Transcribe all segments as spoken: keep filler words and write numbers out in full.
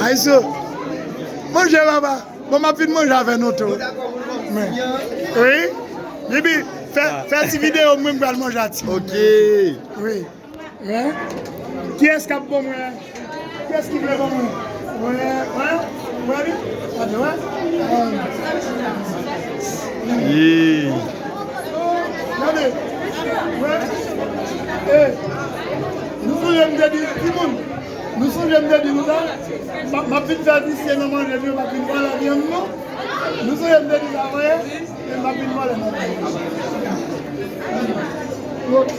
Ayisou. Manje, papa. Bon, m ap vin manje avè nou tou. Men. Wi. Bibi, fè, fè ti videyo, mwen, m pral manje a ti. Ok. Wi. Wi. Kiyès k ap ban mwen? Kiyès ki vle ban mwen? Wi, wi. Wi, wi. Gade, wi. Yee. Gade. Wi. E, nou sonje m te di, timoun. Nou sonje m te di nou sa? M ap, m ap vin fè visye nan manje nou, m ap vin vòlè vyann nou. Nou sonje m te di sa, wi? E m ap vin vòlè nan manje. Ok.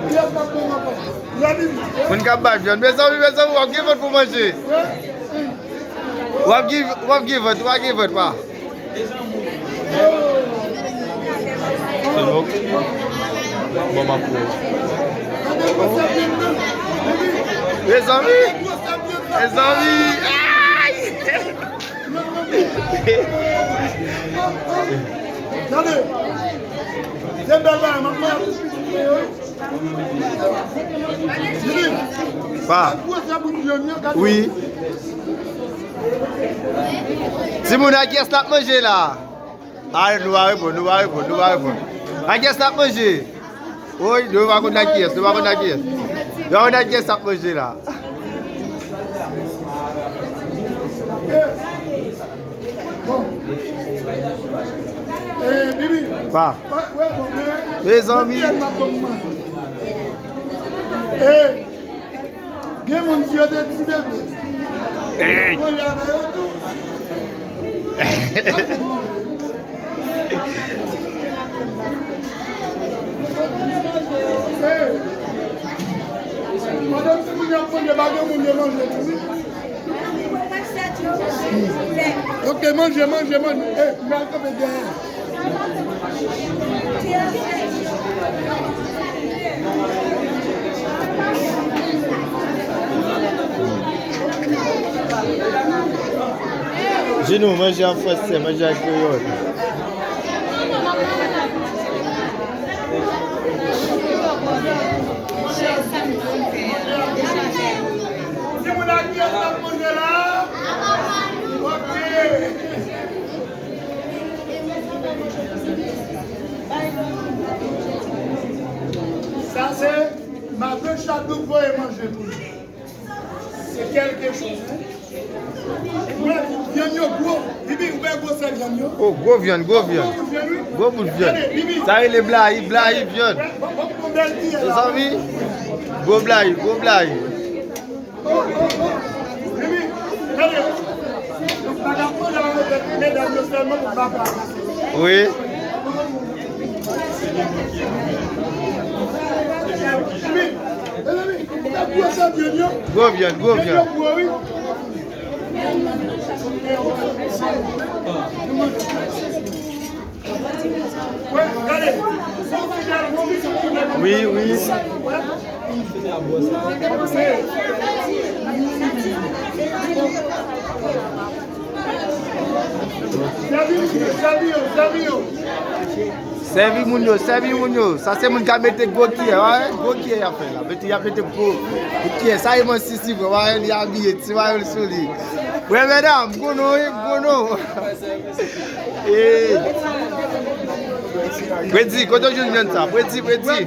Kiyès k ap ban m ankò? Moun k ap bay vyann. Mezanmi, mezanmi, w ap gen vant pou manje. Wi. W ap gen, w ap gen vant, w ap gen vant, pa. Se bon. Bon, m ap pran. Mezanmi! Mezanmi! Ay! Gade! Se bèl bagay, m ap manje tout pitit mwen yo. Pa. Wi. Timoun, a kiyès l ap manje la? A, nou pa reponn, nou pa reponn, nou pa reponn. A kiyès l ap manje? Woy, nou pa konn a kiyès, nou pa konn a kiyès. Nou pa konn a kiyès l ap manje la. Bon. Eh, Bibi. Pa. Pa, wè, bon, men, mezanmi. Mwen, m ap bon, mwen. Eh, gen moun ki yo te ti bebe. Eh. Mwen, y avè yo tou. Eh. Pandan timoun yo ap manje, pa gen moun yo manje tou, wi. Ok, manje, manje, manje. Eh, m al kanpe dèyè. Di nou, manje an fransè, manje an kreyòl. Timoun, a kiyès n ap manje la? Ok. Sa se madanm Chadouk voye manje pou nou. Se kèlke chòz, wi. Ou wè, vyann yo gwo. Bibi, ou wè gwosè vyann yo? O, gwo vyann, gwo vyann. Gwo bout vyann, wi. Gwo bout vyann. Gade, Bibi. Sa rele blayi, blayi vyann. Wè, bon, bon, bèl kiyè la. Mezanmi, gwo blayi, gwo blayi. O, o, o. Bibi, gade. Nou pa ka manje avèk medam yo sèlman pou baka. Wi. Bibi, mezanmi. Gwo vyann, gwo vyann. Wi, wi. Sèvi moun yo, sèvi yo, sèvi yo. Sèvi moun yo, sèvi moun yo. Sa se moun k ap mete gwo kiyè, wi, gwo kiyè y ap fè la. Mete, y ap mete gwo, gwo kiyè. Sa e mansi si vre, wi, li abiye, ti mayòl sou li. Wi, medam, gwo non, wi, gwo non. Eh. Predi, kote w jwenn vyann sa? Predi, Predi.